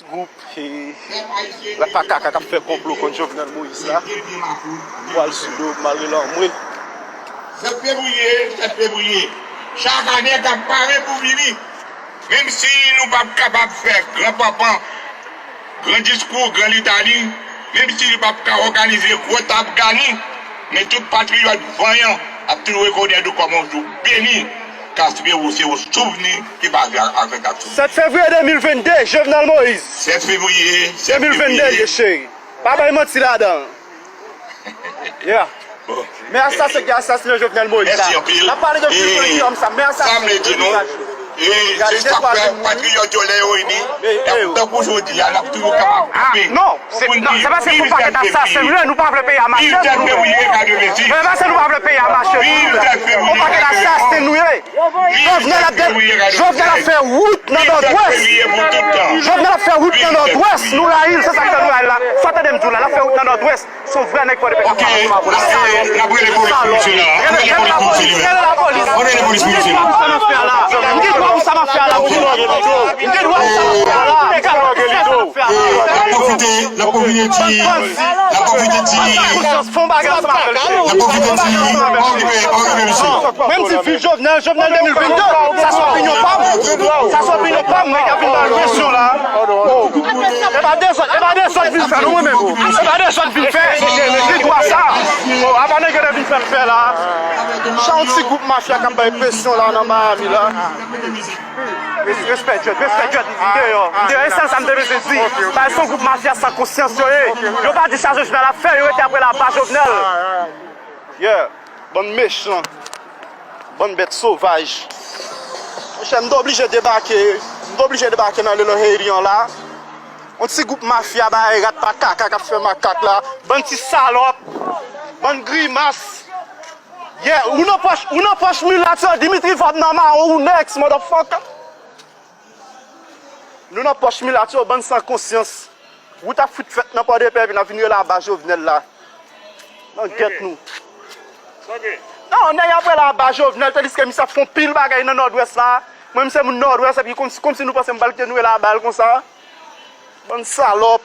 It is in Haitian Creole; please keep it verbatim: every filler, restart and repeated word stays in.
Gwoup, e, rat pa kaka k ap fè konplo kont Jovenel Moïse la, pral sou do m malgre lanmwe. Sèt fevriye, sèt fevriye, chak ane k ap pare pou vini. Menm si nou p ap kapab fè gran panpan, gran diskou, gran litani, menm si nou p ap ka òganize gwo tab gani, men tout patriyòt vanyan ap toujou rekonèt ou kòm yon jou beni, paske ou se yon souvni ki baze avèk aksyon. Sèt fevriye de mil venn de, Jovenel Moïse. Sèt fevriye, sèt fevriye de mil venn de, cheri. Pa bay manti ladan. Yeah. Men asasyen ki asasinen Jovenel Moïse la. N ap pale de fil politik kòmsa, men asasyen ki asasinen. Gade se sa k fè patriyòt yo lè yo ini, y ap tankou jodi a, n ap toujou kapab kanpe. Non, se, non, se paske se yon pakèt asasen nou ye, nou pa vle peyi a mache pou nou. Se paske nou pa vle peyi a mache pou nou. Yon pakèt asasen nou ye. Jovenel ap de-, Jovenel ap fè wout nan Nòdwès. Jovenel ap fè wout nan Nòdwès. Nou rayi l, se sa k fè nou rayi l la. Sa w tande m di w la, l ap fè wout nan Nòdwès. Se yon vrè nèg Fòdepè k ap pale kòman pou l. Salòp. Rele, rele lapolis pou misye la. Rele lapolis pou misye la. M gen dwa pou sa m ap fè a la. M gen dwa pou sa m ap fè a la. M gen dwa pou sa m ap fè a la. N ap pwofite, n ap pwofite di, n ap pwofite di, n ap pwofite di, okipe, okipe misye. Mwen m di viv Jovenel, Jovenel de mil venn de, sa se opinyon pa m. Sa se opinyon pa m, mwen k ap vin ba l presyon la. E pa dezòd, e pa dezòd vin fè non mwen menm. E pa dezòd vin fè. Li dwa sa. Bon, apa nèg yo te vin fè l fè la. Sa yon ti gwoup mafya k ap bay presyon la nan Miami la. Res-, respè Djòd, respè Djòd, m deyò, m deyò, e sèl sa m te bezwen di. Paske se yon gwoup mafya san konsyans yo ye. Yo pa di sa Jovenel ap fè, yo rete apre laba Jovenel. Yeah, bann mechan, bann bèt sovaj. Monchè, m t oblije debake, m t oblije debake nan Little Haiti an la. Yon ti gwoup mafya bay rat pa kaka k ap fè makak la. Bann ti salòp, bann grimas. Yeah, ou nan pòch, ou nan pòch milat yo, Dimitri Vorbe nan mawon, ou next, motherfucker. Nou nan pòch milat yo, bann san konsyans. Wout ap fout fèt nan Pòdepè, epi n ap vin rele aba Jovenel la. Nan gèt nou. Non, nèg ap rele aba Jovenel, tandiske misye ap fè yon pil bagay nan Nòdwès la. Mwen, m se moun Nòdwès, epi kòmsi, kòmsi nou panse m pral kite nou rele aba l konsa. Bann salòp.